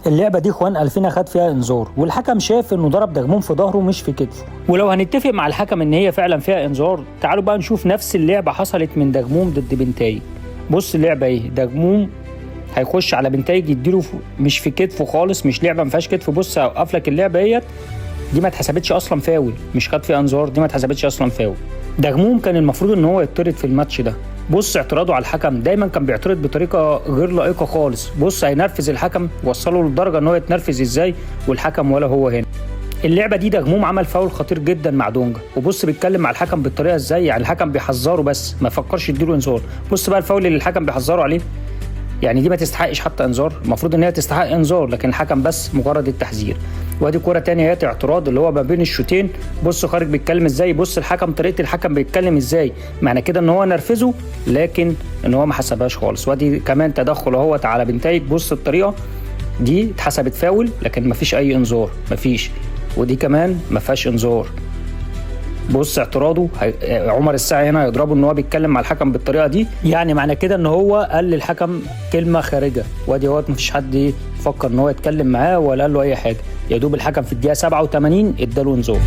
اللعبة دي خوان الفينا خد فيها انذار، والحكم شاف انه ضرب دغموم في ظهره مش في كتفه. ولو هنتفق مع الحكم ان هي فعلا فيها انذار، تعالوا بقى نشوف نفس اللعبة حصلت من دغموم ضد بنتايج. بص اللعبة ايه، دغموم هيخش على بنتايج يديله مش في كتفه خالص، مش لعبه ما فيهاش كتف. بص هوقف لك اللعبة اهيت، دي ما اتحسبتش اصلا فاول، مش خد فيها انذار، دي ما اتحسبتش اصلا فاول. دغموم كان المفروض ان هو يطرد في الماتش ده. بص اعتراضه على الحكم، دايما كان بيعترض بطريقة غير لائقة خالص. بص هينرفز الحكم، وصله لدرجة ان هو يتنرفز ازاي، والحكم ولا هو هنا. اللعبة دي دغموم عمل فاول خطير جدا مع دونجا، وبص بيتكلم مع الحكم بالطريقة ازاي، يعني الحكم بيحذره بس ما فكرش يديله انذار. بص بقى الفاول اللي الحكم بيحذره عليه، يعني دي ما تستحقش حتى انذار، المفروض ان هي تستحق انذار، لكن الحكم بس مجرد التحذير. وادي كورة تانية هي اعتراض اللي هو ما بين الشوطين. بص خارج بيتكلم ازاي، بص الحكم طريقه الحكم بيتكلم ازاي، معنى كده ان هو نرفزه، لكن ان هو ما حسبهاش خالص. وادي كمان تدخل اهوت على بنتايج، بص الطريقة دي اتحسبت فاول لكن ما فيش اي انذار، ما فيش. ودي كمان ما فيهاش انذار. بص اعتراضه عمر الساعي هنا هيضربه ان هو بيتكلم مع الحكم بالطريقة دي، يعني معنى كده ان هو قال للحكم كلمة خارجه. وادي اهوت مفيش حد فكر ان هو يتكلم معاه ولا قال له اي حاجة، يا دوب الحكم في الدقيقة 87 اداله انذار.